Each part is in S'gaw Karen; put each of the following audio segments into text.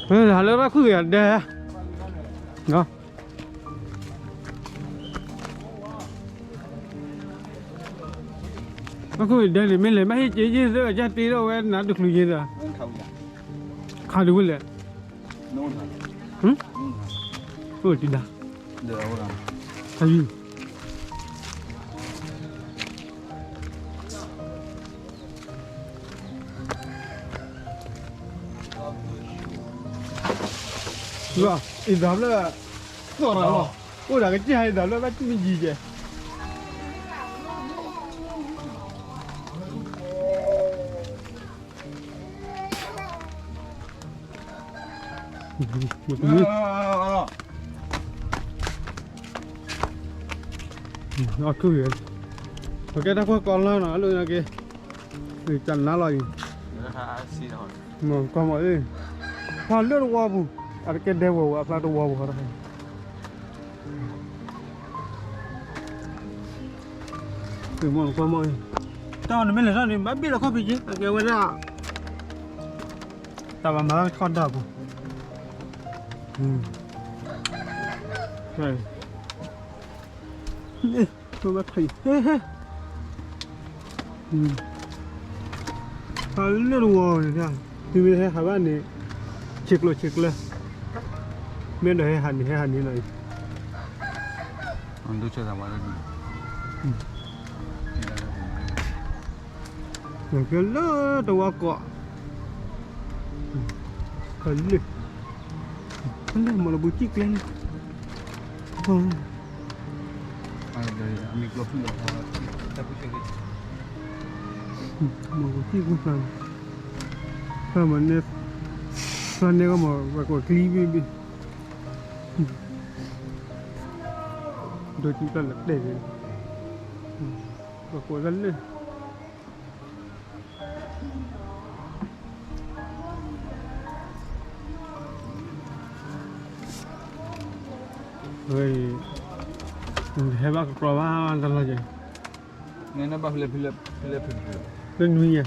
ဟးလၢရၢ်ခုၣ်ဂ့ၤဒဲ, ရၢ်ခုၣ်ဂ့ၤဒဲန့ၣ် မ့ၢ်လဲၤဘၣ်ဟ့ၣ်က့ၤယ့ၢ်သၢ ကၢ်တ့ထီၣ်ဝဲနၤတချုးယ့ၢ်သၢ, ခးဒုးဝဲလဲၣ်, အိၣ်တံဒၣ်, ခါယုၢ် အံၤသးဖျၢၣ်, သီၣ်ရၤလီၤ, အိၣ်ဒၣ်ကစၢ်အံၤသးဖျၢၣ်ဘၣ်တမံၤယံၤကဲ, အီၣ်ခုၣ်ဂ့ၤ, ပကဲတၢ်ကွၢ်ကီလၢနီၤ အလိၣ်က့ၤ, တၢ်နါလီၤအံၤ, မ့ၢ်ကီမီၤ, ဖျါလၢတဝီပူၤ, အတကဲဒဲဝဲဝဲအဖျါတဝီပူၤဃီတခါ မ့ၢ်ကွၢ်မီၤ, တၢ်နမ့ၢ်လဲၤထီၣ်န့ၣ် ဘၣ်ဘ့ၣ်လီၤခီၣ်ဖံးက့ၤ အကဲဝဲဒၣ်, တၢ်ဘၣ်မၤထီၣ်ဒၣ်ပူၤ, ဘၣ်ထီၣ်အံၤ, ဟဲ, ဟဲ, ဟဲ, ဟးလၢတဝီန့ၣ်, သုမ့ၢ်ဟဲဟးဘၣ်န့ၣ်, ဆ့းကျိးဆ့းကျၢ, မ့ၢ်ဒီးဟဲဟးန့ၣ် ဟဲဟးန့ၣ်လီၤအံၤ, ကဲလၢတဝီကိး, လၢ, လၢမၤလီၤဘူးကံၣ်ကျဲန့ၣ်, မၤဘူးကံၣ်ကျဲန့ၣ်, သးန့ၣ်ကမၤ, သးန့ၣ်ကမၤ ပှၤကိးကျံဘ့ၣ်ဘ့ၣ်, ဒိးကံၣ်ကျဲလၢတဲာ်န့ၣ်, ပှၤကိးလၢလၢ ဟဲဘၣ်ကကြီဘၣ်တၢ်လီၤယဲ, လၢနွံယဲ,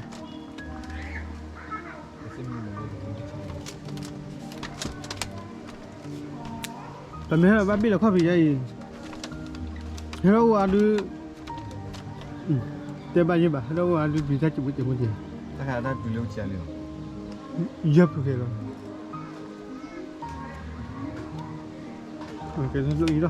တမ့ၢ်ဟဲဘၣ်ဘ့ၣ်လီၤခီၣ်ဖံးယဲအံၤ, ဟဲထီၣ်အိၣ်အါဒု, တဲဘၣ်ယဲဘၣ် ဟဲထီၣ်အိၣ်အါဒု ပျံၤတၢ်စံးဖိစံးဖိက့ၤ, ယဲၢ်ဖုကဲလီၤ, ကဲလၢအံၤလီၤ